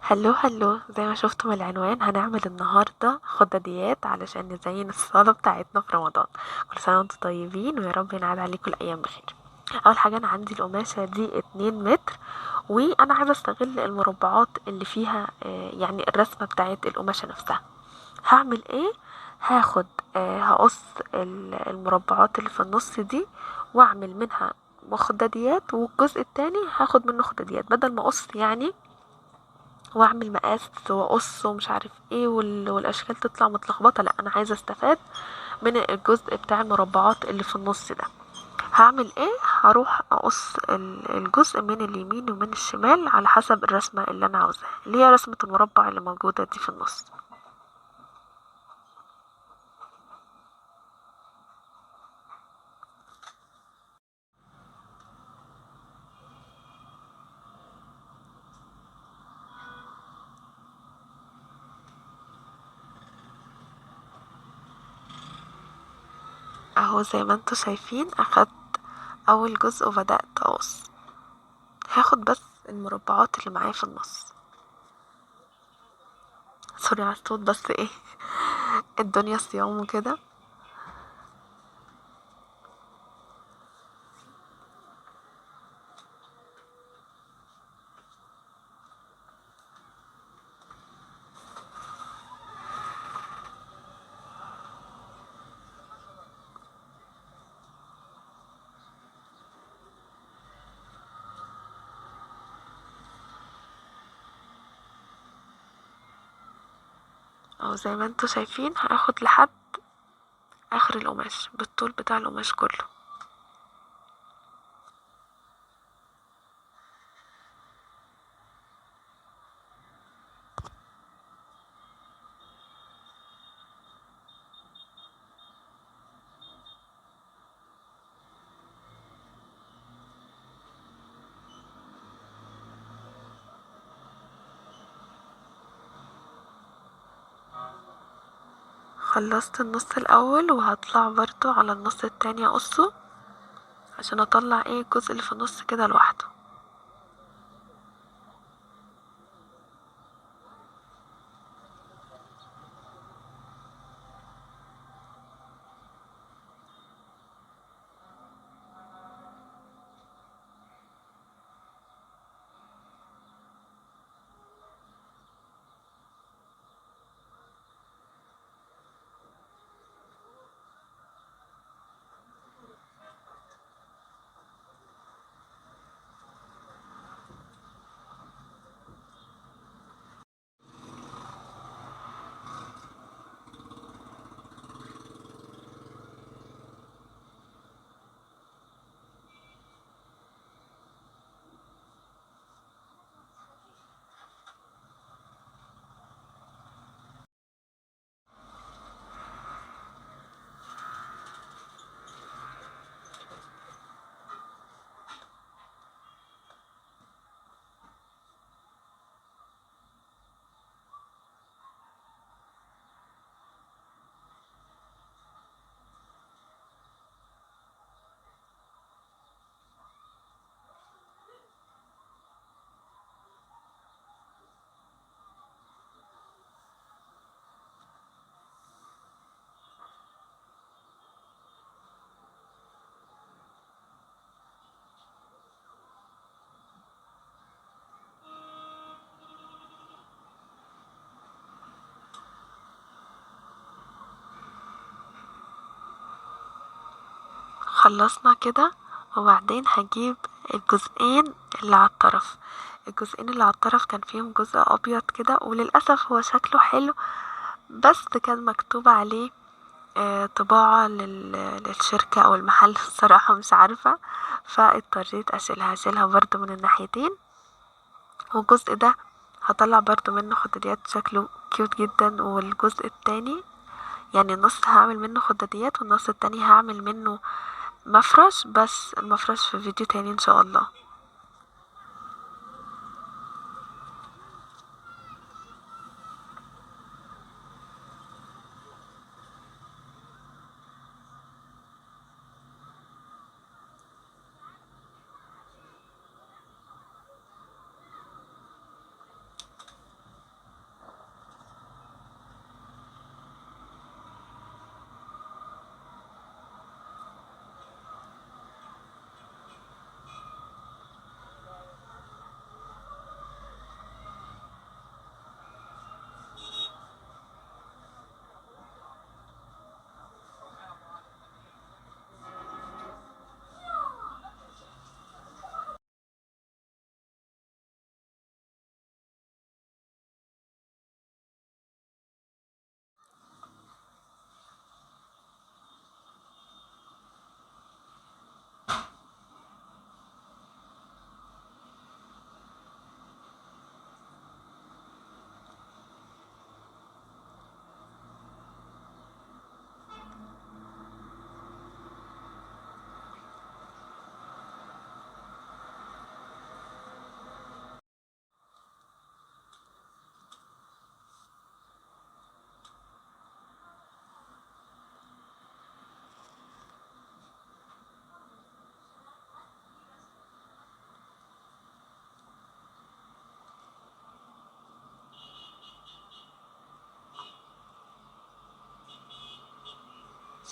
hello hello، زي ما شفتم العنوان هنعمل النهاردة خداديات علشان نزين الصالة بتاعتنا في رمضان. كل سنة وانتم طيبين ويا رب ينعاد عليكم الأيام بخير. أول حاجة أنا عندي القماشة دي 2 متر، وأنا عايزة أستغل المربعات اللي فيها، يعني الرسمة بتاعت القماشة نفسها. هعمل إيه؟ هقص المربعات اللي في النص دي وأعمل منها خداديات، والجزء التاني هاخد منه خداديات بدل ما أقص واعمل مقاس واقص ومش عارف ايه والاشكال تطلع متلخبطه. لا، انا عايزه استفاد من الجزء بتاع المربعات اللي في النص ده. هعمل ايه؟ هروح اقص الجزء من اليمين ومن الشمال على حسب الرسمة اللي انا عاوزاها، اللي هي رسمه المربع اللي موجودة دي في النص. اهو زي ما انتوا شايفين اخدت اول جزء وبدأت اقص. هاخد بس المربعات اللي معايا في النص. سوري على الصوت، بس ايه الدنيا صيام وكده. اهو زي ما انتوا شايفين هاخد لحد اخر القماش بالطول بتاع القماش كله. خلصت النص الاول وهطلع برضو على النص التاني اقصه عشان اطلع الجزء اللي في النص كده لوحده. خلصنا كده، وبعدين هجيب الجزئين اللي على الطرف. الجزئين اللي على الطرف كان فيهم جزء ابيض كده، وللاسف هو شكله حلو بس كان مكتوب عليه طباعة للشركة او المحل الصراحة مش عارفة، فاضطريت اشيلها برضو من الناحيتين. والجزء ده هطلع برضو منه خداديات شكله كيوت جدا. والجزء التاني يعني النص هعمل منه خداديات والنص التاني هعمل منه مفرش، بس المفرش في فيديو تاني ان شاء الله.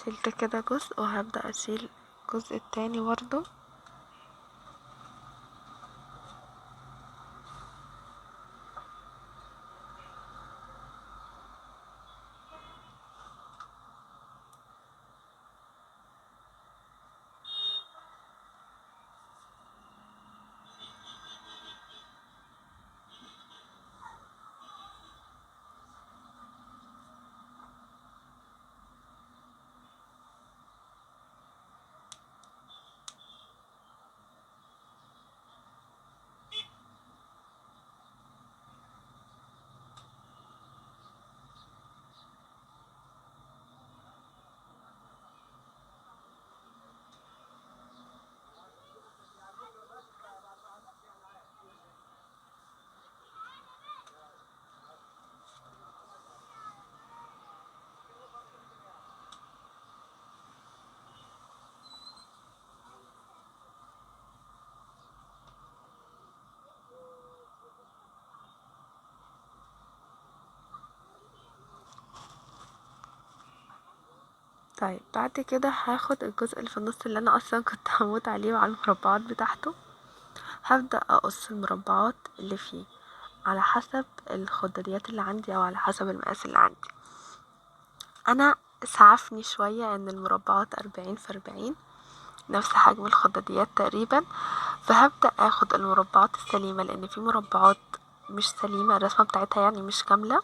شلت كده جزء، وهبدأ اشيل الجزء التاني برضو. طيب بعد كده هاخد الجزء اللي في النص اللي انا اصلا كنت هموت عليه وعلى المربعات بتاعته. هبدأ اقص المربعات اللي فيه على حسب الخضريات اللي عندي او على حسب المقاس اللي عندي. انا سعفني شوية ان المربعات 40 في 40 نفس حجم الخداديات تقريبا، فهبدأ اخد المربعات السليمة لان في مربعات مش سليمة الرسمة بتاعتها يعني مش كاملة،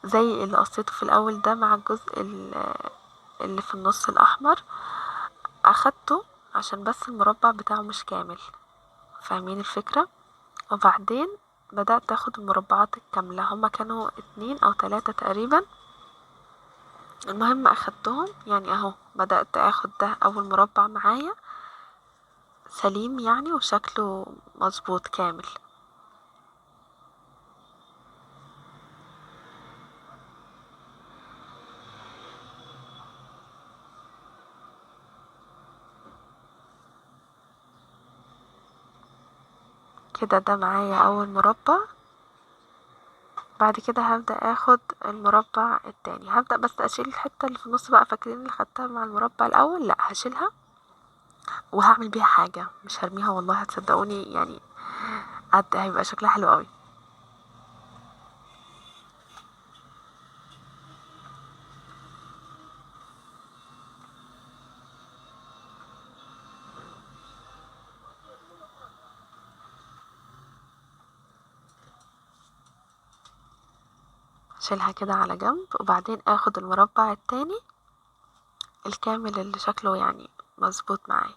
زي اللي قصيته في الاول ده مع الجزء اللي في النص الاحمر اخدته عشان بس المربع بتاعه مش كامل، فاهمين الفكرة؟ وبعدين بدأت اخد المربعات الكاملة، هما كانوا 2 او 3 تقريبا. المهم اخدتهم يعني اهو، بدأت اخد ده اول مربع معايا سليم يعني وشكله مظبوط كامل. كده ده معايا اول مربع. بعد كده هبدأ اخد المربع التاني، هبدأ بس اشيل الحتة اللي في النص بقى، فاكرين اللي خدتها مع المربع الاول؟ لا هشيلها وهعمل بيها حاجة، مش هرميها والله، هتصدقوني يعني هيبقى شكلها حلو قوي. شيلها كده على جنب، وبعدين اخد المربع التاني الكامل اللي شكله يعني مظبوط معايا.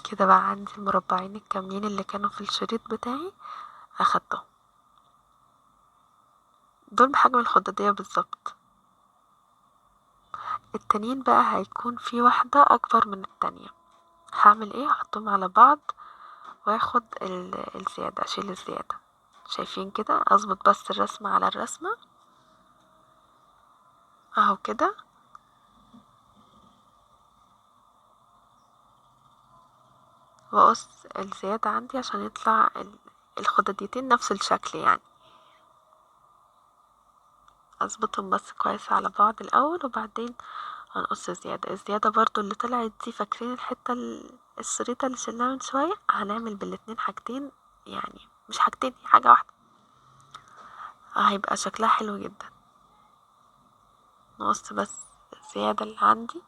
كده بقى عندي المربعين الكاملين اللي كانوا في الشريط بتاعي اخدتهم، دول بحجم الخدادية بالظبط. التانيين بقى هيكون في واحدة اكبر من التانية، هعمل ايه؟ هحطهم على بعض واخد الزيادة، اشيل الزيادة. شايفين كده؟ اظبط بس الرسمة على الرسمة اهو كده. واقص الزيادة عندي عشان يطلع الخداديتين نفس الشكل يعني. اظبطهم بس كويس على بعض الاول، وبعدين هنقص الزيادة. الزيادة برضو اللي طلعت دي، فاكرين الحتة الشريطة اللي شلناها من شوية؟ هنعمل بالاتنين حاجتين، يعني مش حاجتين، هي حاجة واحدة، هيبقى شكلها حلو جدا. نقص بس الزيادة اللي عندي.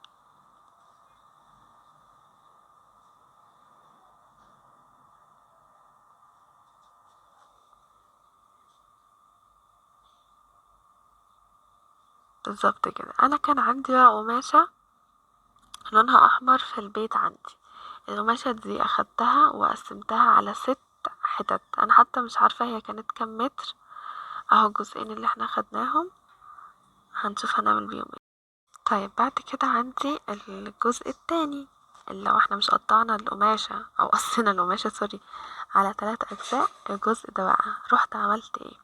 بالظبط كده. انا كان عندي بقى قماشة لونها احمر في البيت عندي، القماشة دي اخدتها وقسمتها على 6 حتت، انا حتى مش عارفة هي كانت كام متر. اهو الجزئين اللي احنا خدناهم هنشوف هنعمل بيهم ايه. طيب بعد كده عندي الجزء التاني اللي هو احنا مش قطعنا القماشة او قصينا القماشة sorry على 3 اجزاء، الجزء ده بقى رحت عملت ايه،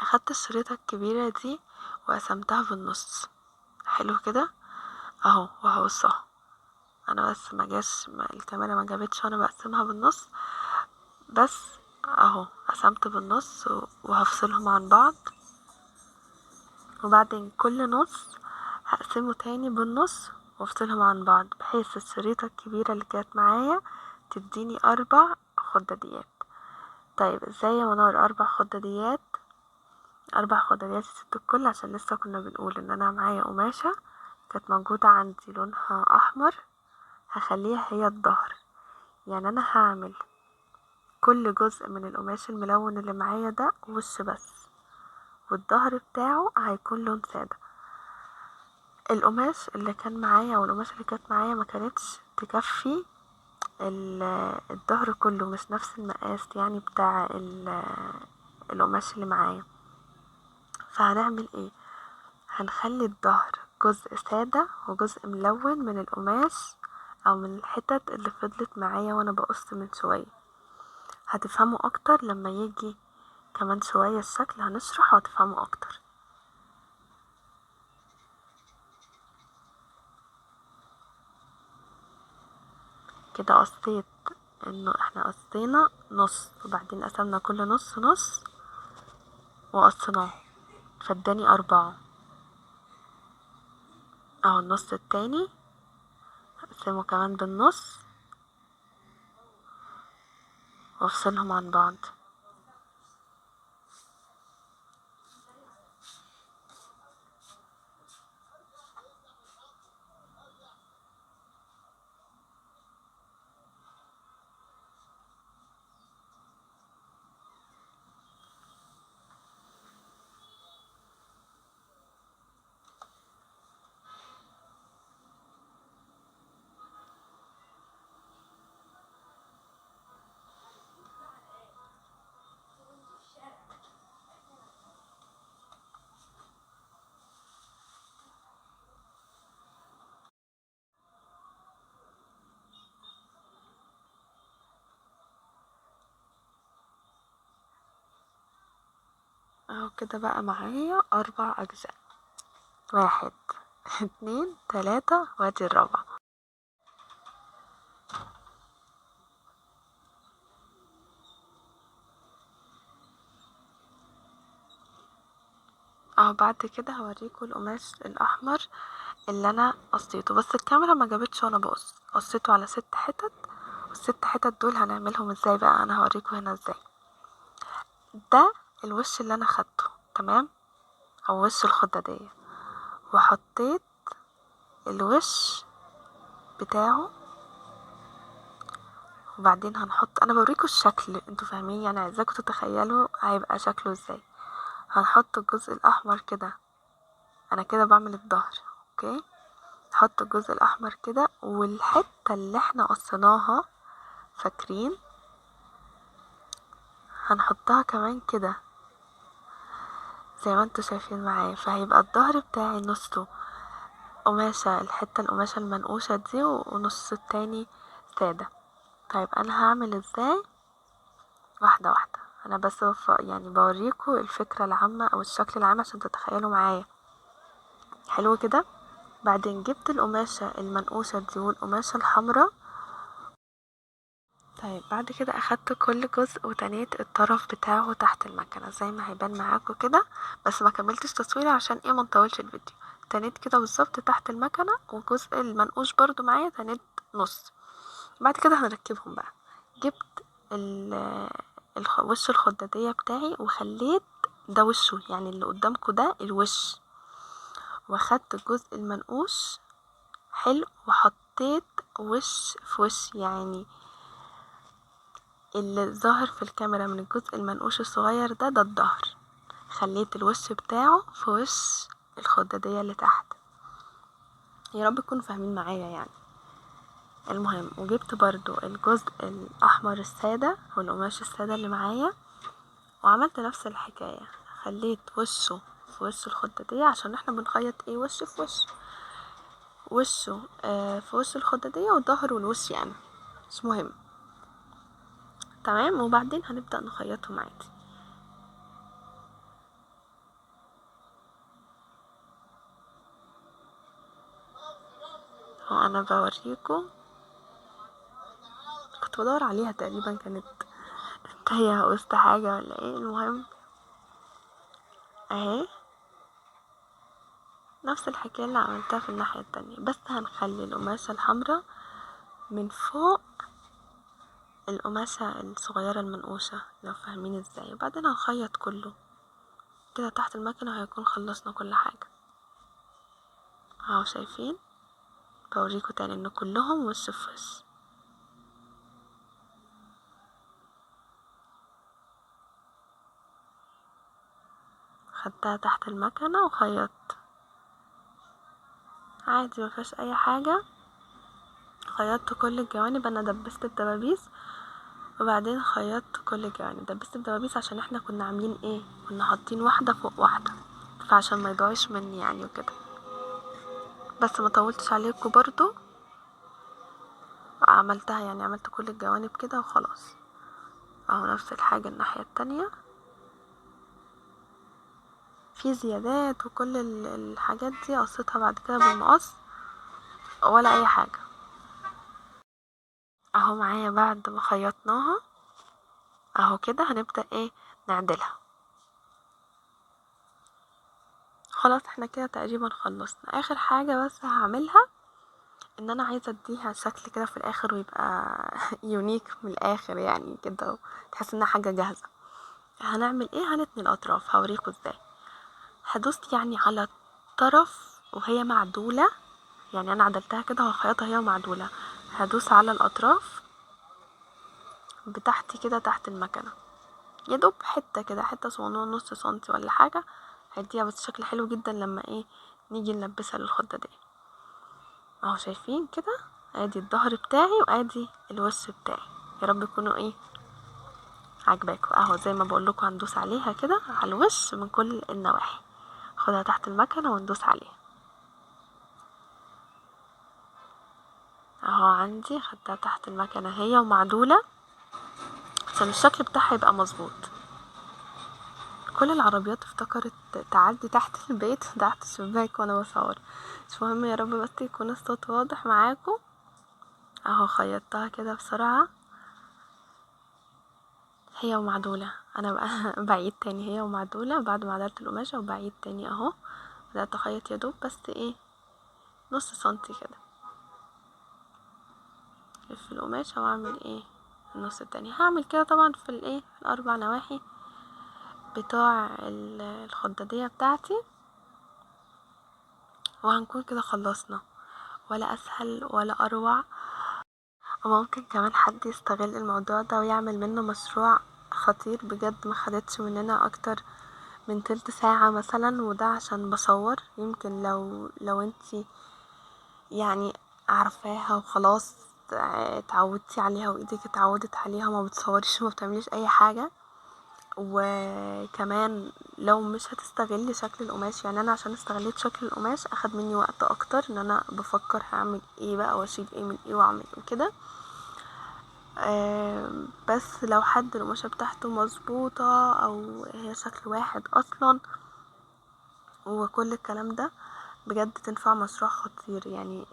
اخدت الشريطة الكبيرة دي وقسمتها في النص. حلو كده اهو، وهقصها انا بس ما جاش، ما الكاميرا ما جابتش وانا بقسمها بالنص، بس اهو قسمت بالنص وهفصلهم عن بعض، وبعدين كل نص هقسمه تاني بالنص وافصلهم عن بعض، بحيث الشريطة الكبيرة اللي كانت معايا تديني 4 خداديات. طيب ازاي يا منار 4 خداديات؟ 4 خداديات يا ست الكل، عشان لسه كنا بنقول ان انا معايا قماشة كانت موجودة عندي لونها احمر، هخليها هي الظهر. يعني انا هعمل كل جزء من القماش الملون اللي معايا ده وش بس، والظهر بتاعه هيكون لون سادة. القماش اللي كان معايا والقماش اللي كانت معايا ما كانتش تكفي الظهر كله، مش نفس المقاس بتاع القماش اللي معايا. فهنعمل ايه؟ هنخلي الظهر جزء سادة وجزء ملون من القماش او من الحتت اللي فضلت معايا وانا بقص من شوية. هتفهموا اكتر لما يجي كمان شوية الشكل هنشرح وهتفهموا اكتر. كده قصيت انه احنا قصينا نص، وبعدين قسمنا كل نص نص وقصيناه، فاداني 4. اهو النص التاني هقسمه كمان بالنص وافصلهم عن بعض. اهو كده بقى معايا 4 اجزاء، 1 2 3 وادي الرابعة. اهو بعد كده هوريكم القماش الاحمر اللي انا قصيته، بس الكاميرا ما جابتش وانا بقص، قصيته على 6 حتت، والست حتت دول هنعملهم ازاي بقى انا هوريكم هنا ازاي. ده الوش اللي انا خدته، تمام، او وش الخدادية، وحطيت الوش بتاعه، وبعدين هنحط، انا بوريكم الشكل انتوا فاهمين يعني، عايزاكم تتخيلوا هيبقى شكله ازاي. هنحط الجزء الاحمر كده، انا كده بعمل الظهر، اوكي، هحط الجزء الاحمر كده، والحتة اللي احنا قصيناها فاكرين هنحطها كمان كده زي ما انتوا شايفين معايا. فهيبقى الظهر بتاعي نصه قماشة، الحتة القماشة المنقوشة دي، ونص التاني سادة. طيب انا هعمل ازاي؟ واحدة واحدة، انا بس بوريكم الفكرة العامة او الشكل العام عشان تتخيلوا معايا. حلو كده. بعدين جبت القماشة المنقوشة دي والقماشة الحمراء. طيب بعد كده اخدت كل جزء وتنيت الطرف بتاعه تحت المكنة زي ما هيبان معاكم كده، بس ما كملتش تصوير عشان ايه ما نطولش الفيديو. تنيت كده بالظبط تحت المكنة، والجزء المنقوش برضو معايا تنيت نص. بعد كده هنركبهم بقى. جبت وش الخدادية بتاعي وخليت ده وشه، يعني اللي قدامكم ده الوش، واخدت الجزء المنقوش حلو وحطيت وش في وش، يعني اللي ظاهر في الكاميرا من الجزء المنقوش الصغير ده، ده الظهر، خليت الوش بتاعه في وش الخدادية اللي تحت. يا رب تكونوا فاهمين معايا يعني. المهم وجبت برضو الجزء الاحمر السادة والقماش السادة اللي معايا، وعملت نفس الحكاية، خليت وشه في وش الخدادية عشان احنا بنخيط ايه وش في وش. وشه في وش الخدادية وظهره لوشي انا، مش مهم. تمام. وبعدين هنبدأ نخيطهم عادي. هو انا بوريكم كنت بدور عليها تقريبا، كانت تايهة وسط حاجة ولا ايه. المهم اهي نفس الحكاية اللي عملتها في الناحية التانية، بس هنخلي القماشة الحمراء من فوق القماشة الصغيرة المنقوشة، لو فاهمين ازاي. وبعدين هنخيط كله كده تحت المكنة، وهيكون خلصنا كل حاجة. اهو شايفين، بوريكم تاني ان كلهم وش في وش. خدتها تحت المكنة وخيطت عادي، ما فيهاش اي حاجة. خيطت كل الجوانب، انا دبست الدبابيس وبعدين خيطت كل الجوانب. دبست الدبابيس عشان احنا كنا عاملين ايه، كنا حاطين واحدة فوق واحدة، فعشان ما يضيعش مني يعني وكده. بس ما طولتش عليكم برضو، عملتها يعني عملت كل الجوانب كده وخلاص. اهو نفس الحاجة الناحية التانية، في زيادات وكل الحاجات دي قصيتها بعد كده بالمقص ولا اي حاجة. اهو معايا بعد ما خيطناها اهو كده، هنبدأ ايه نعدلها. خلاص احنا كده تقريبا خلصنا. اخر حاجة بس هعملها ان انا عايزة اديها شكل كده في الاخر ويبقى يونيك من الاخر يعني كده، تحس انها حاجة جاهزة. هنعمل ايه؟ هنتني الاطراف، هوريكم ازاي. هدوس يعني على طرف وهي معدولة، يعني انا عدلتها كده وهخيطها هي ومعدولة. هدوس على الاطراف بتاعتي كده تحت المكنة، يا دوب حتة كده، حتة صغنونة نص سنتي ولا حاجة، هيديها بس شكل حلو جدا لما ايه نيجي نلبسها للخدة دي. اهو شايفين كده، ادي الظهر بتاعي وادي الوش بتاعي. يا رب يكونوا ايه عاجباكوا. اهو زي ما بقول لكم هندوس عليها كده على الوش من كل النواحي. خدها تحت المكنة وندوس عليها. اهو عندي خدتها تحت المكنة هي ومعدولة عشان الشكل بتاعها يبقى مظبوط. كل العربيات افتكرت تعدي تحت البيت تحت الشباك وانا بصور. مش مهم، يا رب بس يكون الصوت واضح معاكم. اهو خيطتها كده بسرعة هي ومعدولة. انا بقى بعيد تاني هي ومعدولة بعد ما عدلت القماشة، وبعيد تاني اهو بدأت اخيط يا دوب بس ايه نص سنتي كده في القماشة، واعمل ايه النص التاني. هعمل كده طبعا في الايه في الاربع نواحي بتوع الخدادية بتاعتي، وهنكون كده خلصنا. ولا اسهل ولا اروع. وممكن كمان حد يستغل الموضوع ده ويعمل منه مشروع خطير بجد. ما خدتش مننا اكتر من تلت ساعة مثلا، وده عشان بصور. يمكن لو انتي يعني عارفاها وخلاص اتعودتي عليها وايدك اتعودت عليها وما بتصوريش وما بتعمليش اي حاجة. وكمان لو مش هتستغلي شكل القماش، يعني انا عشان استغليت شكل القماش اخد مني وقت اكتر ان انا بفكر هعمل ايه بقى واشيل ايه من ايه واعمل ايه وكده. بس لو حد القماشة بتاعته مظبوطة او هي شكل واحد اصلا وكل الكلام ده، بجد تنفع مشروع خطير. يعني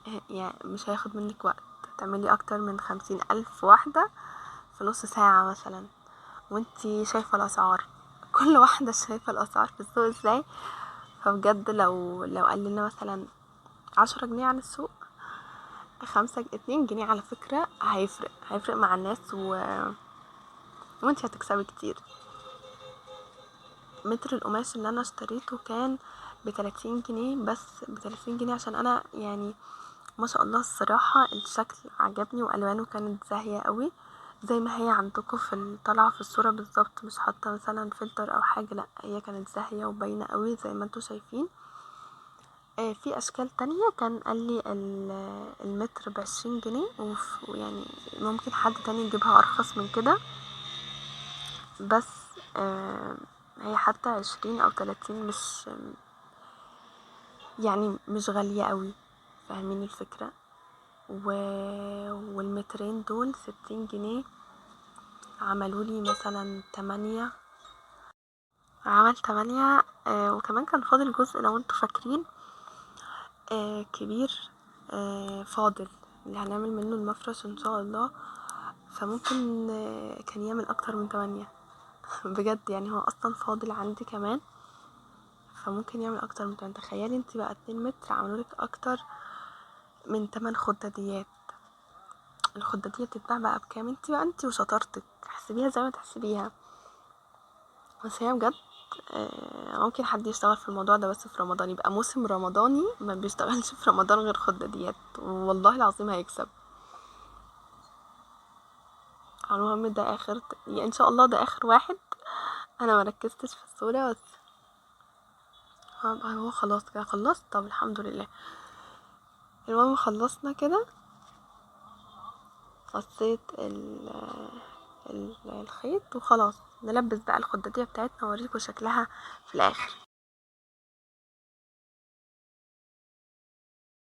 مش هياخد منك وقت، تعملي اكتر من 50,000 واحدة في نص ساعة مثلا، وانتي شايفة الاسعار، كل واحدة شايفة الاسعار في السوق ازاي. فبجد لو قللنا مثلا 10 جنيه عن السوق، 5 2 جنيه على فكرة هيفرق مع الناس، وانتي هتكسبي كتير. متر القماش اللي انا اشتريته كان بتلاتين جنيه بس، بتلاتين جنيه عشان انا يعني ما شاء الله الصراحة الشكل عجبني والوانه كانت زاهية قوي زي ما هي عندكم في طالعة في الصورة بالظبط، مش حاطة مثلا فلتر او حاجة، لا هي كانت زاهية وباينة قوي زي ما انتم شايفين. في اشكال تانية كان قال لي المتر ب20 جنيه، ويعني ممكن حد تاني يجيبها ارخص من كده، بس هي حتى 20 او 30 مش غالية قوي. فاهمين الفكرة. والمترين دول 60 جنيه، عملوا لي مثلا 8، عمل 8. وكمان كان فاضل جزء لو انتوا فاكرين، كبير، فاضل اللي هنعمل منه المفرش ان شاء الله، فممكن كان يعمل اكتر من 8 بجد. يعني هو اصلا فاضل عندي كمان، فممكن يعمل اكتر من 8. تخيلي انت بقى 2 متر عملولك اكتر من 8 خداديات. الخدادية بتتباع بقى بكام؟ انت بقى انت وشطارتك احسبيها زي ما تحسبيها. بس هي بجد ممكن حد يشتغل في الموضوع ده بس في رمضان، يبقى موسم رمضاني ما بيشتغلش في رمضان غير خداديات، والله العظيم هيكسب. المهم ده اخر، يعني ان شاء الله ده اخر واحد. انا ما ركزتش في الصورة بس هو خلاص كده خلصت. طب الحمد لله. المهم خلصنا كده، قصيت الخيط وخلاص. نلبس بقى الخدادية بتاعتنا واوريكم شكلها في الاخر.